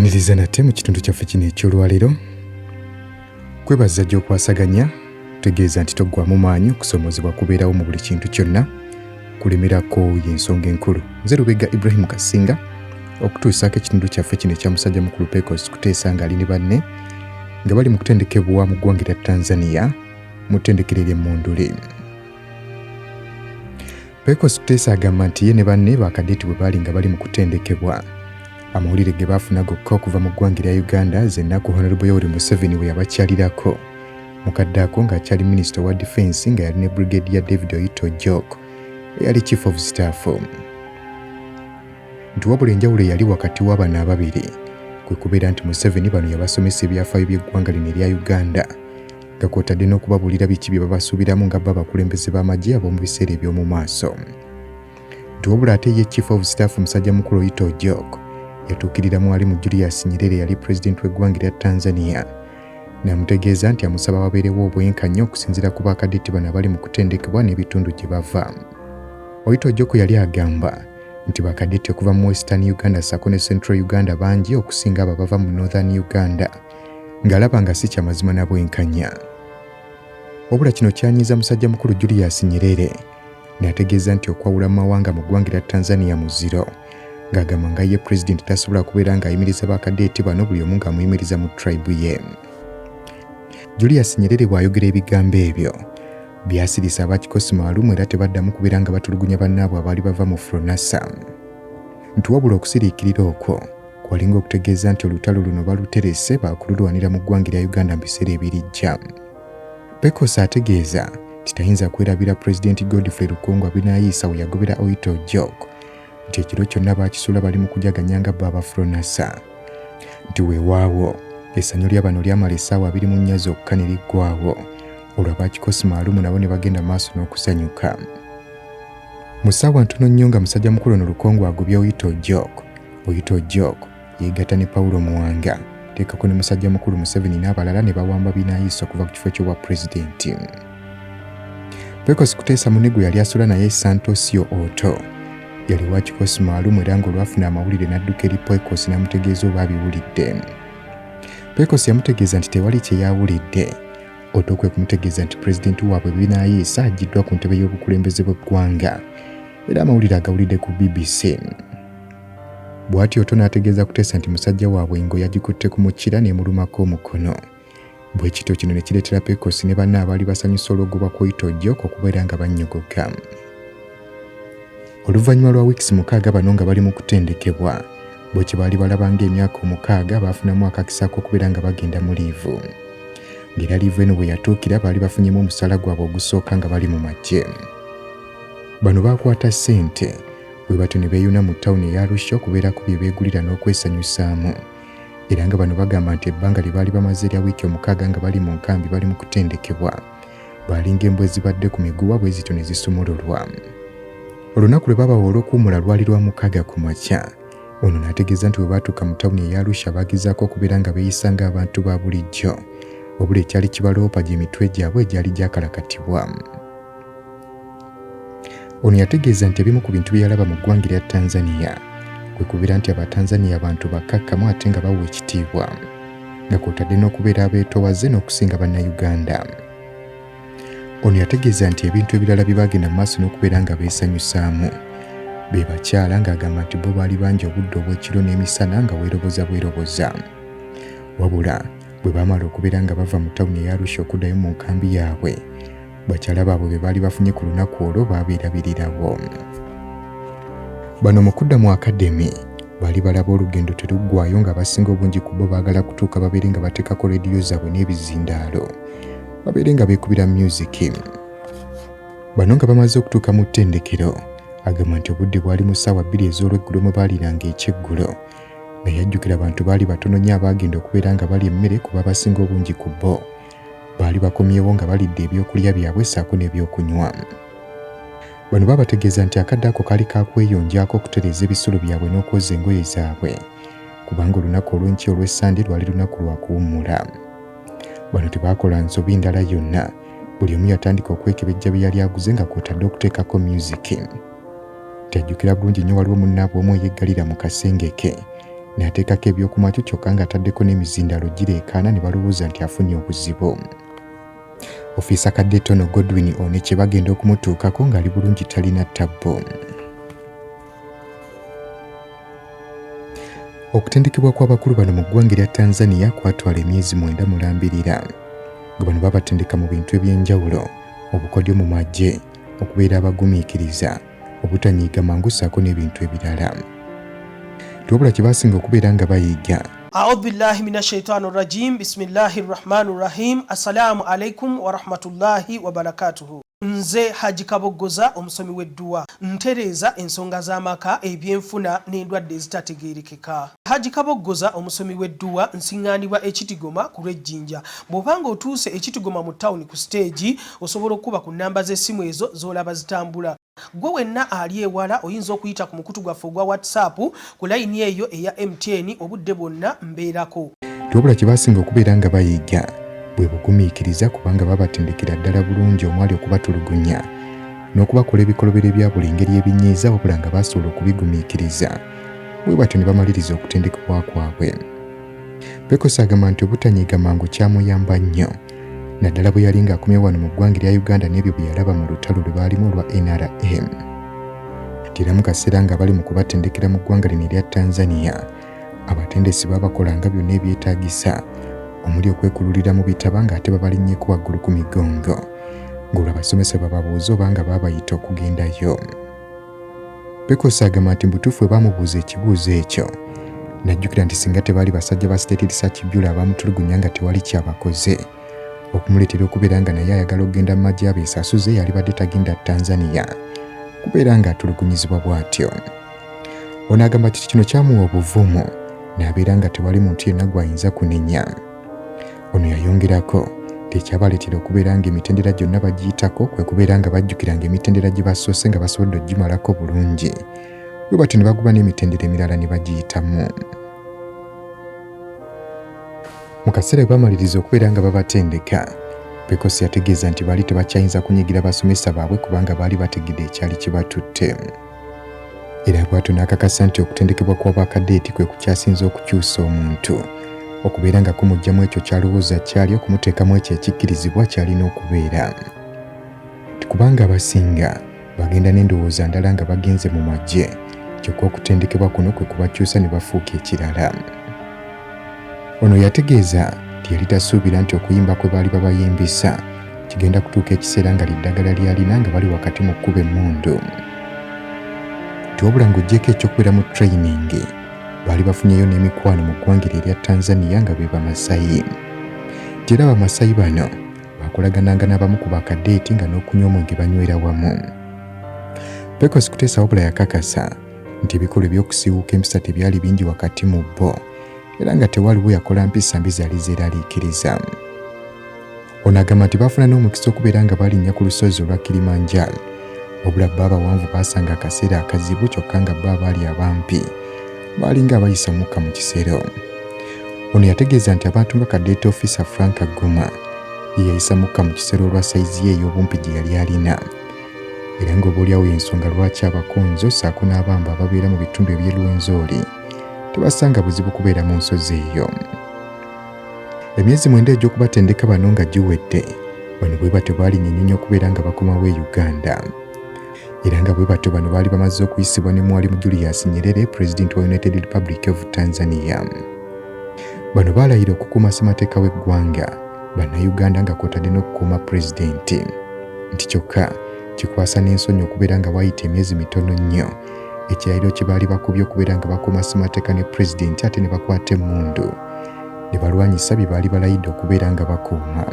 Nkwaniriza nate mu kitundu kyaffe kino eky'olwaleero. Kwebaza gy'okwasaganya, tegeeza nti toggwamu maanyi, okusomoozebwa kubeerawo mu buli kintu kyonna, kulemerako y'ensonga enkulu. Nze Lubega Ibrahim Kasinga okutuusaako ekitundu kyaffe kino ekya musajja mukulu Pecos Kuteesa ng'ali ne banne nga bali mu kutendekebwa mu ggwanga erya Tanzania mu ttendekero ery'e Monduli. Pecos Kuteesa agamba nti ye ne banne bakadeeti bwe baali nga bali mu kutendekebwa, amawulire ge baafuna gokka okuva mu ggwanga erya Uganda ze nnaku Honorable Yoweri Museveni bwe yabakyalirako mu kadde ako ng'akyali minisita owa difensi nga yali ne Brigadier David Oyite Ojok eyali Chief of Staff. Nti wabula enjawulo eyali wakati wa bano ababiri kwe kubeera nti Museveni bano yabasomesa ebyafaayo by'eggwanga lino erya Uganda nga kw'otadde n'okubabuulira biki bye babasuubiramu nga bo abakulembeze b'amagye ab'omu biseera eby'omu maaso. Nti wabula ate ye Chief of Staff musajja mukulu Oyite Ojok yatuukirira Mwalimu Julius Nyerere eyali pulezidenti w'eggwanga erya Tanzania n'amutegeeza nti amusaba wabeerewo obwenkanya okusinziira ku bakadeti bano abali mu kutendekebwa n'ebitundu gye bava. Oyite Ojok yali agamba nti bakadeti okuva mu Western Uganda ssaako ne Central Uganda bangi okusinga abo abava mu Northern Uganda, ng'alaba nga si kya mazima na bwenkanya. Wabula kino kyanyiiza musajja mukulu Julius Nyerere n'ategeeza nti okwawula mu mawanga mu ggwanga erya Tanzania muziro, ng'agamba nga ye pulezidenti tasobola kubeera ng'ayimiriza bakadeeti bano buli omu ng'amuyimiriza mu tribe ye. Julius Nyerere bw'ayogera ebigambo ebyo byasirisa abakikosi maalumu era tebaddamu kubeera nga batulugunya bannaabwe abaali bava mu Fronasa. Nti wabula okusiriikirira okwo kwalinga okutegeeza nti olutalo luno baluterese baakululwanira mu ggwanga erya Uganda mu biseera ebirijja. Pecos ategeeza nti tayinza kwerabira Pulezidenti Godfrey Lukongwa Binayiisa we yagobera Oyite Ojok nti ekiro kyonna baakisuula bali mu kujaganya nga bo aba Fronasa. Nti weewaawo essanyu lya bano lyamala essaawa 24 zokka ne liggwaawo, olwo abakikosi maalumu nabo ne bagenda maaso n'okusanyuka. Mu ssaawa ntono nnyo nga musajja mukulu ono Lukongwa agobye Oyite Ojok, Oyite Ojok yeegatta ne Paulo Muwanga, teekako ne musajja mukulu Museveni n'abalala ne bawamba Binayiisa okuva ku kifo ky'obwa pulezidenti. Pecos Kuteesa munne gwe yali asula naye Santosio Otto yali wa kikosi maalumu era ng'olwafuna amawulire n'adduka eri Pecos n'amutegeeza oba abiwulidde. Pecos yamutegeeza nti tewali kye yawulidde. Otto kwe kumutegeeza nti pulezidenti waabwe Binayiisa aggyiddwa ku ntebe y'obukulembeze bw'eggwanga era amawulire agawulidde ku BBC. Bw'atyo Otto n'ategeeza Kuteesa nti musajja waabwe engo yagikutte ku mukira n'emulumako omukono. Bwe kityo kino ne kireetera Pecos ne banne abaali basanyusa olw'ogobwa kw'Oyite Ojok okubeera nga bannyogoga. Oluvannyuma lwa wiikisi 6 bano nga bali mu kutendekebwa, bo kye baali balaba ng'emyaka 6 baafunamu akakisa ak'okubeera nga bagenda mu liivu. Ng'era liivu eno bwe yatuukira baali bafunyemu omusaala gwabwe ogusooka nga bali mu magye. Bano baakwata ssente bwe batyo ne beeyuna mu ttawuni eya Arusha okubeerako bye beegulira n'okwesanyusaamu. Era nga bano bagamba nti ebbanga lye baali bamaze erya wiiki 6 nga bali mu nkambi bali mu kutendekebwa, baalinga embwa ezibadde ku miguwa bwe zityo ne zisumululwa. Olunaku lwe baabawa olw'okuwummula lwali lwa mukaaga ku makya. Ono n'ategeeza nti bwe baatuuka mu ttawuni eya Arusha baagezaako okubeera nga beeyisa ng'abantu ba bulijjo, wabula ekyali kibaloopa gy'emitwe gyabwe egyali gyakalakatibwa. Ono yategeeza nti ebimu ku bintu bye yalaba mu ggwanga erya Tanzania kwe kubeera nti Abatanzania bantu bakkakkamu ate nga bawa ekitiibwa, nga kw'otadde n'okubeera abeetoowaze n'okusinga Bannayuganda. Ono yategeeza nti ebintu ebirala bye baagenda mu maaso n'okubeera nga beesanyusaamu be bakyala, ng'agamba nti bo baali bangi obudde obw'ekiro n'emisana nga weeroboza bweroboza. Wabula bwe baamala okubeera nga bava mu ttawuni eya Arusha okuddayo mu nkambi yaabwe, bakyala baabwe be baali bafunye ku lunaku olwo baabeerabirirawo. Bano mu kudda mu akademi baali balaba olugendo teruggwayo ng'abasinga obungi ku bo baagala kutuuka babeere nga bateekako leediyo zaabwe n'ebizindaalo babeere nga beekubira myuziki. Bano nga bamaze okutuuka mu ttendekero agamba nti obudde bwali mu ssaawa 2 ez'olweggulo mwe baaliranga ekyeggulo, naye ajjukira abantu baali batono nnyo abaagenda okubeera nga balya emmere kuba abasinga obungi ku bo baali bakomyewo nga balidde ebyokulya byabwe ssaako n'ebyokunywa. Bano baabategeeza nti akadde ako kaali ka kweyonjaako okutereeza ebisulo byabwe n'okwoza engoye zaabwe kubanga olunaku olw'enkya olw'Essande lwali lunaku lwa kuwummula. Bano tebaakola nsobi ndala yonna, buli omu yatandika okwekebejja bye yali aguze nga kw'otadde okuteekako myuziki. Nti ajjukira bulungi nnyo waliwo munnaabwe omu eyeggalira mu kasenge ke n'ateekako eby'okumatu kyokka ng'ataddeko n'emizindaalo gireekaana ne balowooza nti afunye obuzibu. Ofiisa Kadeeti ono Godwin Oneche bagenda okumutuukako ng'ali bulungi talina ttabbu. Okutendekebwa kw'abakulu bano mu ggwanga erya Tanzania kwatwala emyezi 9 mulambirira nga bano babatendeka mu bintu eby'enjawulo, obukodyo mu magye, okubeera abagumiikiriza, obutanyiiga mangu ssaako n'ebintu ebirala. Wabula kye baasinga okubeera nga bayiga. Audhu billahi mina shaitani rajim bismillahi rahmani rahim assalamu alaikum warahmatullahi wabarakatuhu. Nze Haji Kaboggoza omusomi w'edduwa ntereeza ensonga z'amaka, ebyenfuna n'endwadde ezitategeerekeka. Haji Kaboggoza omusomi w'edduwa nsiŋŋaanibwa e Kitigoma ku lw'e Jinja. Bw'oba ng'otuuse e Kitigoma mu ttawuni ku siteegi osobola okukuba ku nnamba z'essimu ezo z'olaba zitambula. Ggwe wenna ali ewala oyinza okuyita ku mukutu gwaffe ogwa WhatsApp ku layini eyo eya MTN obudde bwonna mbeerako. Wabula kye baasinga okubeera nga bayiga bwe bugumiikiriza kubanga babatendekera ddala bulungi omwali okubatulugunya n'okubakola ebikolobero ebya buli ngeri ebinyiiza wabula nga baasobola okubigumiikiriza bwe batyo ne bamaliriza okutendekebwa kwabwe. Pecos agamba nti obutanyiiga mangu kyamuyamba nnyo naddala bwe yali ng'akomye wano mu ggwanga erya Uganda n'ebyo bye yalaba mu lutalo lwe baalimu olwa NRM. Era mu kaseera nga bali mu kubatendekera mu ggwanga lino erya Tanzania, abatendesi baabakolanga byonna ebyetaagisa omuli okwekululira mu bitaba ng'ate babalinnyeko waggulu ku migongo ng'olwo abasomesa bababuuza oba nga baabayita okugendayo. Pecos agamba nti mubutuufu bwe baamubuuza ekibuuzo ekyo n'ajjukira nti singa tebaali basajja ba State Research Bureau abaamutulugunya nga tewali kyabakoze okumuleetera okubeera nga naye ayagala okugenda mu magye abeesasuze yalibadde tagenda Tanzania kubeera ng'atulugunyizibwa bw'atyo. Ono agamba nti kino kyamuwa obuvumu n'abeera nga tewali muntu yenna gw'ayinza kunenya. Ono yayongerako nti ekyabaleetera okubeera ng'emitendera gyonna bagiyitako kwe kubeera nga bajjukiranga emitendera gye basoose nga basobodde okugimalako bulungi bwe batyo ne baguba n'emitendera emirala ne bagiyitamu. Mu kaseera bwe bamaliriza okubeera nga babatendeka, Pecos yategeeza nti baali tebakyayinza kunyigira basomesa baabwe kubanga baali bategedde ekyali kibatutte. Era bw'atyo n'akakasa nti okutendekebwa kw'abakadeeti kwe kukyasinze okukyusa omuntu okubeera nga kumuggyamu ekyo ky'alowooza ky'ali okumuteekamu ekyo ekikkirizibwa ky'alina okubeera. Nti kubanga abasinga bagenda n'endowooza ndala nga bagenze mu magye kyokka okutendekebwa kuno kwe kubakyusa ne bafuuka ekirala. Ono yategeeza nti yali tasuubira nti okuyimba kwe baali babayimbisa kigenda kutuuka ekiseera nga lyeddagala ly'alina nga bali wakati mu kkuba emmundu. Nti wabula ng'oggyeko eky'okubeera mu training baali bafunyeyo n'emikwano mu ggwanga eryo erya Tanzania nga be Bamasayi. Nti era Abamasayi bano baakolagananga n'abamu ku bakadeeti nga n'okunywa omwenge banywera wamu. Pecos Kuteesa wabula yakakasa nti ebikolwa eby'okusiiwuuka empisa tebyali bingi wakati mu bo era nga tewaliwo yakola mpisa mbi zaali zeeraliikiriza. Ono agamba nti baafuna n'omukisa okubeera nga balinnya ku lusozi olwa Kilimanjaro wabula bo abawanvu baasanga akaseera akazibu kyokka nga bo abaali abampi baalinga abayisa omukka mu kisero. Ono yategeeza nti abantu nga Cadet Officer Frank Guma ye yayisa mukka mu kisero olwa sayizi ye ey'obumpi gye yali alina era ng'oboolyawo y'ensonga lwaki Abakonzo ssaako n'Abamba ababeera mu bitundu eby'e Rwenzori tebasanga buzibu kubeera mu nsozi eyo. Emyezi 9 egy'okubatendeka bano nga giwedde, bano bwe batyo baalinya ennyonyi okubeera nga bakomawo e Uganda. Era nga bwe batyo bano baali bamaze okuyisibwa ne Mwalimu Julius Nyerere, Pulezidenti wa United Republic of Tanzania. Bano baalayira okukuuma ssemateeka w'eggwanga, Bannayuganda nga kw'otadde n'okukuuma Pulezidenti. Nti kyokka kikwasa n'ensonyi okubeera nga waayita emyezi mitono nnyo ekirayiro kye baali bakubye okubeera nga bakuuma ssemateeka ne Pulezidenti ate ne bakwata emmundu ne balwanyisa bye baali balayidde okubeera nga bakuuma.